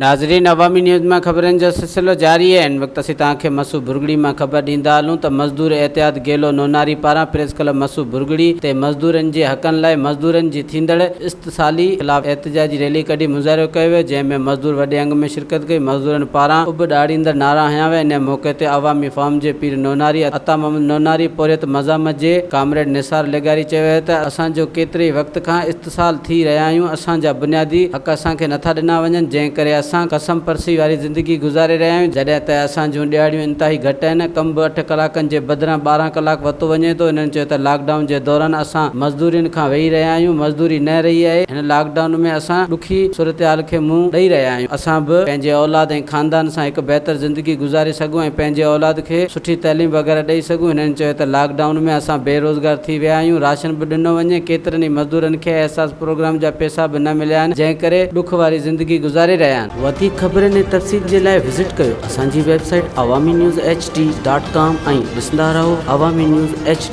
ناظرين عوامي نيوز مان خبرن جو سلسلو جاري آهي هن وقت اسين توهان کي مسو ڀرڳڙي مان خبر ڏيندا هلون ته مزدور احتياط گيلو نوناري پاران پريس ڪلب مسو ڀرڳڙي تي مزدورن جي حقن لاء مزدورن جي ٿيندڙ استحصالي خلاف احتجاجي ريلي ڪڍي مظاهرو ڪيو ويو جنهن ۾ مزدور وڏي انگ ۾ شرڪت ڪئي مزدورن پاران اڀ ڏاڙيندڙ نعرا هنيا ويا ان موقعي تي عوامي فارم جي پير نوناري عطا محمد نوناري پورهيت مزاحمت جي ڪامريڊ نثار لغاري چيو ته اسان جو ڪيتري ئي وقت کان استحصال ٿي رهيا آهيون، اسان جا بنيادي حق اسان کي نٿا ڏنا وڃن، جنهن ڪري اسان ڪسمپرسي واري زندگي گذاري رهيا آهيون، جڏهن ته اسان جون ڏهاڙيون انتهائي گهٽ آهن، ڪم به اٺ ڪلاڪن جي بدران 12 ڪلاڪ ورتو وڃي ٿو، هنن چيو ته لاڪ ڊائون جي دوران اسان مزدورين کان ويهي رهيا آهيون، مزدوري نه رهي آهي، هن لاڪ ڊائون ۾ اسان ڏکي صورتحال کي منهن ڏئي رهيا آهيون، اسان به پنهنجي اولاد ۽ خاندان سان هڪ بهتر زندگي گذاري سگهون ۽ پنهنجي اولاد کي سٺي تعليم وغيره ڏئي سگهون، هنن چيو ته لاڪ ڊائون ۾ اسان بي روزگار ٿي ويا آهيون، راشن به ڏنو وڃي، ڪيترن ئي مزدورن کي احساس پروگرام جا پئسا به نه مليا آهن، جنهن ڪري ڏک واري زندگي گذاري رهيا آهن. وڌيڪ خبرن ۽ تفصيل جي لاء وزٽ ڪيو اسان جي website Awami news H D dot com ۽ ڏسندا رهو عوامي نيوز ايڇ ڊي.